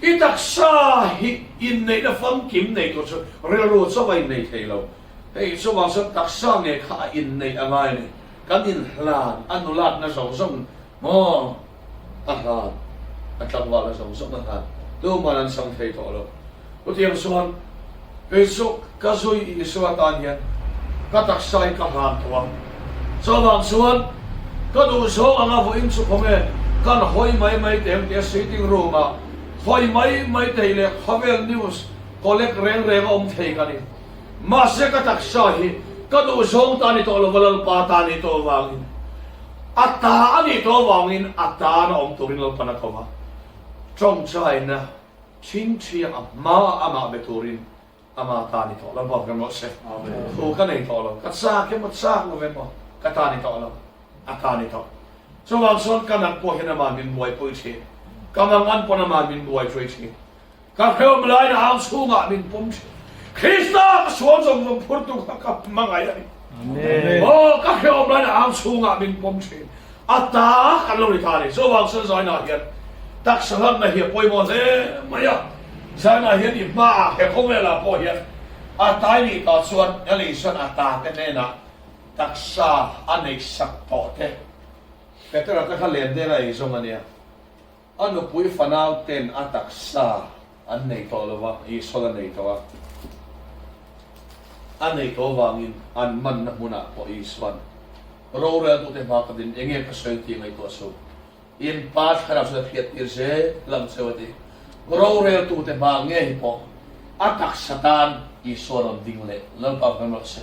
I taksa hi inneihna famkim nei tur chu rilru chauh a innei thei lo. Hei chuvang chuan taksa nge kha a inneih a ngai a ni. Kan inhlan a nulatna zawng zawng maw a hlan, a tlangvalna zawng zawng a hlan. Tuman an chang thei tawh lo. Chutiang chuan kei chu ka zui Isua tan hian ka taksa hi ka hlan tawh a. Chuvang chuan ka duhzawng anga vawiin chu khawnge kan hawi mai mai teh ang tia sitting room ah hawi mai mai thei leh khawvel news collect reng reng a awm thei ka ni. Mahse ka taksa hi ka duhzawng ta ni tawh lova Lalpa ta ni tawh avangin a ta a nih tawh avangin a tan a awm turin Lalpan a ko va. Tawngtaina Chhingchhia a hma amah be turin ama ta ni tawh lo bawk rem rawh se. Thu ka nei tawh lo, ka chak emaw chak lo emaw ka ta ni tawh lo, a ta ni tawh. Chuvang chuan ka nat pawh hian amah min buaipui thin, ka mangan pawn amah min buaipui thin, ka hrehawm laiin a ang chhungah min pawm thin. Krista ka sual zawng zawng phurtu kha ka hmangaih a ni. Aw, ka hrehawm laiin a ang chhungah min pawm thin. A ta kan lo ni ta a ni. Chuvang chuan Zaina hian taksa hlanna hi a pawimawh hle mai a. Zaina hian i hmaah he khawvelah pawh hian a tai nih ta chuan Ellison a ta te hnenah taksa a neihsak tawh te. Petera te kha len deng a ei zawng a nia. A nupui fanau ten a taksa an nei tawh lo va, Isua a nei tawh a. A nei tawh avangin an manna hmunah pawh Isua'n roreltute hma ka din, enge ka sawi tih ngaihtuah suh. In pa thlarau chuan a hriattir zel ang cheu a ti. Roreltute hma ngei pawh a taksa tan Isua rawn ding leh Lalpa kan rawh se.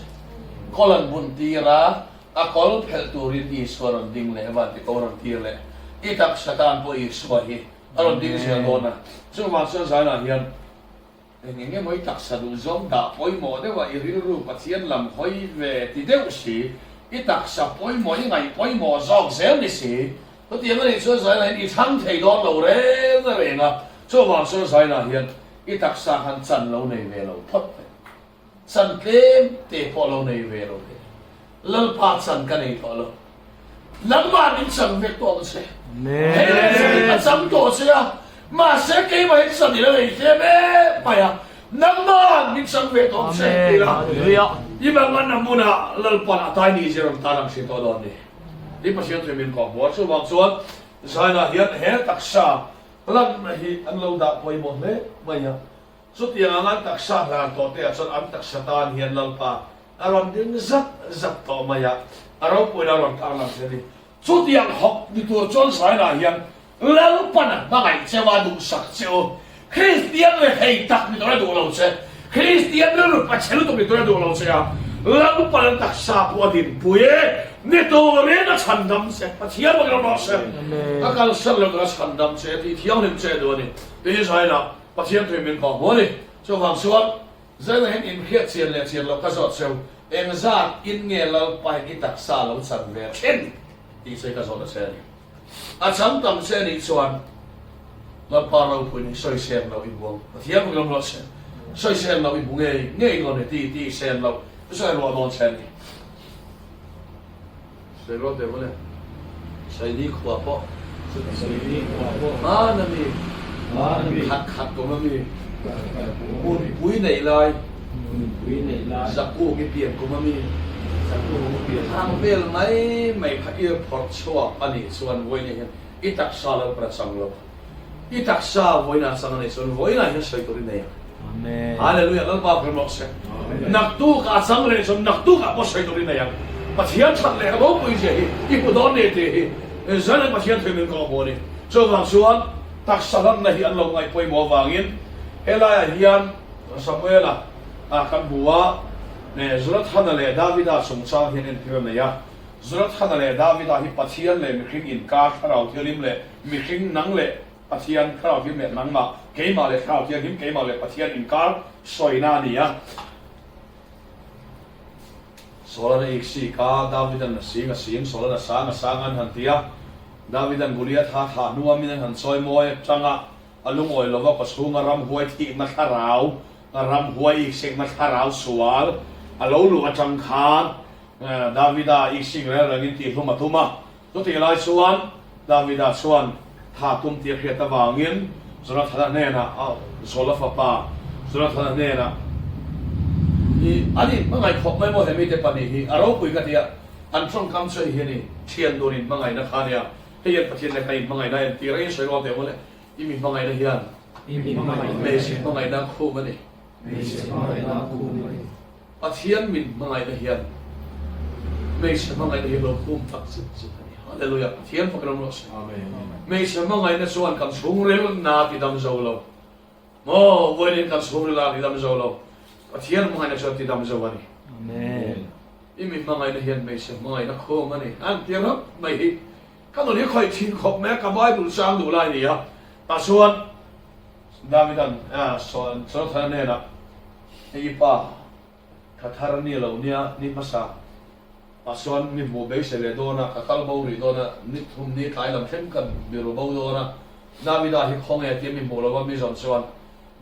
Kawl an bun tir a, A kawl phelh turin Isua rawn ding leh van ti ko rawn tir leh i taksa tan pawh Isua hi a rawn ding zel dawn a. Chuvang chuan zanah hian eng eng emaw i taksa duh zawng dah pawimawh deuh a i rilru Pathian lam hawi ve ti deuh si, i taksa pawimawh i ngaih pawimawh zawk zel ni si. Chutiang a nih chuan zanah hian i thlang thei dawn lo reng reng a. Chuvang chuan zanah hian i taksa khan chan lo nei ve lo phawt teh. Chan tlem te pawh lo nei ve lo teh. Lalpa chan ka nei tawh lo. Nangmah min chang vek tawh ang che. Hei leh chan in ka chang tawh che a, mahse keimah in chan i la nei tlem em mai a, nangmah min chang ve tawh ang che ti la. I mangan a hmunah Lalpan a tai ni zir ang tan ang hria tawh dawn ni. Ti Pathian chu min kawh hmuh a, chuvang chuan Zaina hian he taksa lanna hi an lo dah pawimawh hle mai a. Chutiang anga an taksa hlan tawh te ah chuan an taksa tan hian Lalpa a rawn ding zat zat tawh mai a, a ropuina a rawn tarlang che a ni. Chutiang hawk ni tur chuan Zainah hian Lalpan a hmangaih cheu a, duhsak cheu. Kristian rethei tak ni tur a duh lo che, Kristian rilru pachhe lutuk ni tur a duh lo che a, Lalpan an taksa pawh a dinpui e, ni turin a chhandam che. Pathian bawkin awm rawh se. A kalsan lo tur a chhandam che tih thianghlim che a duh a ni. Tin, Zainah Pathian tui min kawh hmu a ni. Chuvang chuan, Zela hian inhriat chian leh chian loh ka zawt cheu, engzat in nge Lalpa in i taksa lo chan ve thin tih chu ka zawt a che a ni. A chang tam che anih chuan Lalpa ropuiin i sawisem loh i hmu ang. Pathian bawkin awm rawh se. Sawisem loh i hmu ngei ngei dawn e ti ti sem loh chu sawi ruah dawn che a ni. Sawi rual teh vawle. Saini khua pawh. Saini khua pawh. Hman a mi. Hman a mi. Khat khat kum a mi. Hmunpui neih lai. Hmunpui neih lai. Zakuk i pian kum a mi. Zakuk i pian kum. Thang vel mai mai kha ir phawrh chhuak a nih chuan vawiin hian i taksa lo pra chang lo. I taksa vawiinah chang a nih chuan vawiinah hian sawi tur i nei ang. Amen. Hallelujah Lalpa hre rawh se. Amen. Naktukah a chang leh chuan naktukah pawh sawi tur i nei ang. Pathian that leh ropui zia hi i hmu dawn ni tih hi Zanin Pathian thil min kawh hmu a ni. Chuvang chuan taksa hlanna hi an lo ngaih pawimawh avangin helaiah hian Samuela ah kan hmu a, Jonathana leh Davida chungchang hian entir a nei a. Jonathana leh Davida hi Pathian leh mihring inkar Thlarau Thianghlim leh mihring nang leh Pathian Thlarau Thianghlim leh nangmah, keimah leh Thlarau Thianghlim, keimah leh Pathian inkar sawina a ni a. Saul-an a iksik a, David-an a sing a sing, Saul-an a sang a sang an han ti a. David-an Goliath-a thah hnuah min an han chawi mawi atanga a lungawi lova kawchhunga ramhuai thihna thlarau, ramhuai iksikna thlarau sual a lo luh atang khan Davida iksik reng rengin tihhlum a tum a. Chutih lai chuan Davida chuan tha tum tih a hriat avangin. Jonathana hnenah, Saula fapa Jonathana hnenah, I an inhmangaih khawp mai maw he mite pahnih hi a ropui ka ti a, an tawngkam chu hei hi a ni, thian dun inhmangaihna kha a nia, hei hian Pathian leh ka inhmangaihna a entir a, in sawi rual teh maw le, i mi hmangaihna hian hmeichhe hmangaihna a khum a ni. Pathian min hmangaihna hian hmeichhe hmangaihna hi lo khum tak zet zet a ni. Hallelujah! Pathian fak ram rawh se. Hmeichhe hmangaihna chuan kan chhungril na ti dam zo lo. Maw, vawiin kan chhungril a ti dam zo lo. Pathian hmangaihna chuan ti dam zo a ni. Amen. I mi hmangaihna hian hmeichhe hmangaihna khum a ni. An ti rap mai hi. Ka nun hi khawih thin khawp mai a, ka Bible chang duh lai a ni a. Tah chuan Davidan Jonathana hnenah, Hei i pa, tha thar ni lo nia, ni hmasa ah chuan mi hmuh beisei leh dawn a, ka kal bo rih dawn a, ni thum ni tlai lam thleng kan mi ru bo dawn a, Davida hi khawnge tia mi hmuh lova mi zawn chuan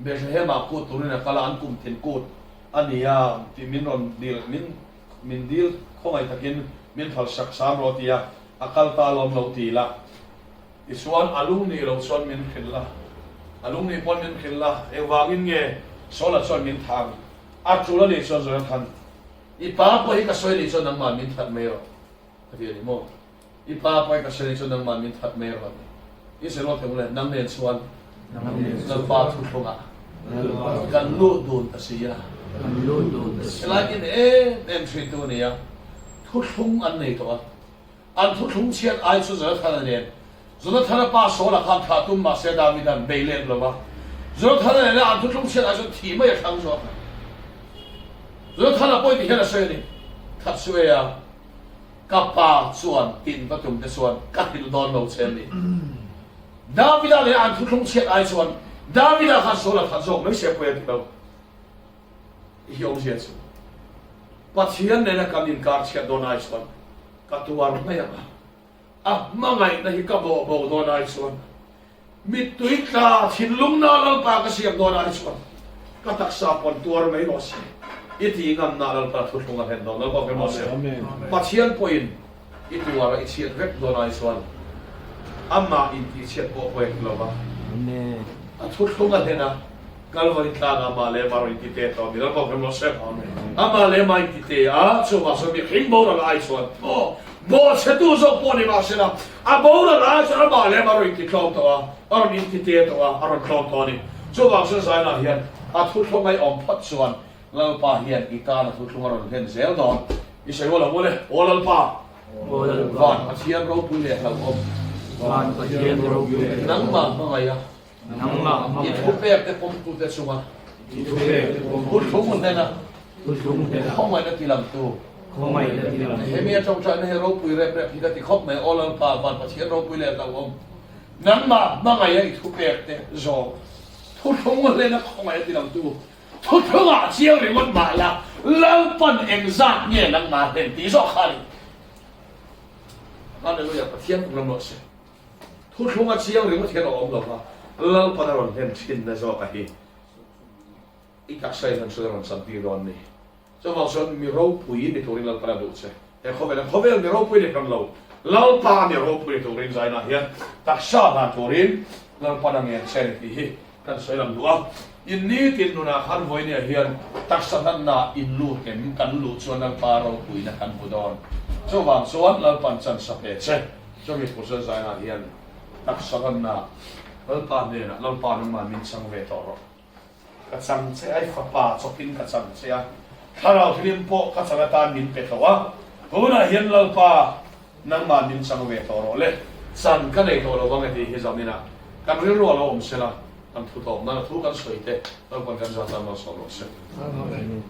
Bethlehem ah kut turin a kal a, an kum tin kut a nia tih min rawn dil, min min dil khawngaih takin min phalsak sam rawh tia a kal ta alawm lo ti la. Tichuan, a lung nih loh chuan min hrilh la, a lung nih pawn min hrilh la, engvangin nge Saula chuan min thang? A tul a nih chuan Jonathan, i pa pawh hi ka sawi nih chuan nangmah min that mai rawh, a ti a ni maw? I pa pawh hi ka sawi nih chuan nangmah min that mai rawh a ti. I sawi rual thei mawle, nang nen chuan Lalpa thuthlungah kan luh dun ta si a. Helai in em em hrintu a ni a, thuthlung an nei tawh a. An thuthlung chhiat ai chu Jonathana nen. Jonathana pa Saula khan thlah tum mah se Davida'n bei let lo va. Jonathana nena an thuthlung chhiat ai chuan thih mai a thlang zawk a. Jonathana pawh ti hian a sawi a ni, That su e a, ka pa chuan tin va tum te chuan ka hrilh dawn lo che a ni. Davida nena an thuthlung chhiat ai chuan Davida khan Saula that zawk mai se pawi a ti lo. I hi awmzia chu Pathian nena kan inkar chhiat dawn ai chuan ka tuar mai ang a, a hmangaihna hi ka bawh bo dawn ai chuan mittui tla thinlungna Lalpa ka siam dawn ai chuan ka taksa pawn tuar mai rawh se i ti ngamna Lalpa thuthlung a hlen dawn Lalpa hre rawh se. Pathian pawhin I tuar a i chhiat vek dawn ai chuan amah intihchhiat pawh pawi a ti lo va. A thuthlung a hlen a, Kalvari tlangah amah leh amah rawn inti te tawh a ni. Lalpa hre rawh se. Amah leh amah inti te a, chuvang chuan mihring boral ai chuan aw, bawhchhetu zawk pawh ni mahsela a boral ai chuan amah leh amah rawn inti tlawm tawh a, a rawn inti te tawh a, a rawn tlawm tawh a ni. Chuvang chuan Zainah hian a thuthlung a i awm phawt chuan Lalpa hian i tan a thuthlung a rawn hlen zel dawn. I sawi aw lo maw le? Aw Lalpa! Aw Lalpa! Van Pathian ropui leh hlauhawm. Van Pathian ropui leh hlauhawm. Nangmah hmangaih a. Nangmah hmangaih I a. thupek te pawmtute chunga. I thupek te pawmtute. Thuthlung hnena. Thuthlung hnena. Khawngaihna tilangtu. Khawngaihna tilangtu. Nehemia tawngtaina hi ropui rep rep hi ka ti khawp mai. Aw Lalpa, Van Pathian ropui leh hlauhawm. Nangmah hmangaih a i thupek te zawng. Thuthlung hnena khawngaihna tilangtu. Thuthlungah chiang ringawt mah la, Lalpan engzat nge nangmah hlen tih zawk kha a ni. Hallelujah, Pathian kum lam rawh se. Thuthlunga chiang ringawt hian a awm lo va, Lalpan a rawn hlen thinna zawk a hi i taksa in han sawi a rawn chantir dawn ni. Chuvang chuan mi ropui ni turin Lalpan a duh che. He khawvel hian khawvel mi ropui ni hran lo, Lalpa mi ropui ni turin zainah hian taksa hlan turin Lalpan a ngen che ni tih hi kan sawi lang duh a. In nitin nunah khan vawinia hian taksa hlanna in lut em kan luh chuan Lalpa ropuina kan hmu dawn. Chuvang chuan Lalpan chansa pe che. Chumi tur chuan zainah hian taksa hlanna Lalpa hnenah Lalpa nangmah min chang ve tawh rawh. Ka chang che a, i fapa chawpin ka chang che a, Thlarau Thilim pawh ka chang atan min pe tawh a, tunah hian Lalpa nangmah min chang ve tawh rawh le, chan ka nei tawh lo vang e tih hi zaminah kan rilru a lo awm sela, kan thu tawp nana thu kan sawi te Lalpan kan zah tan malsawm rawh se. Amen.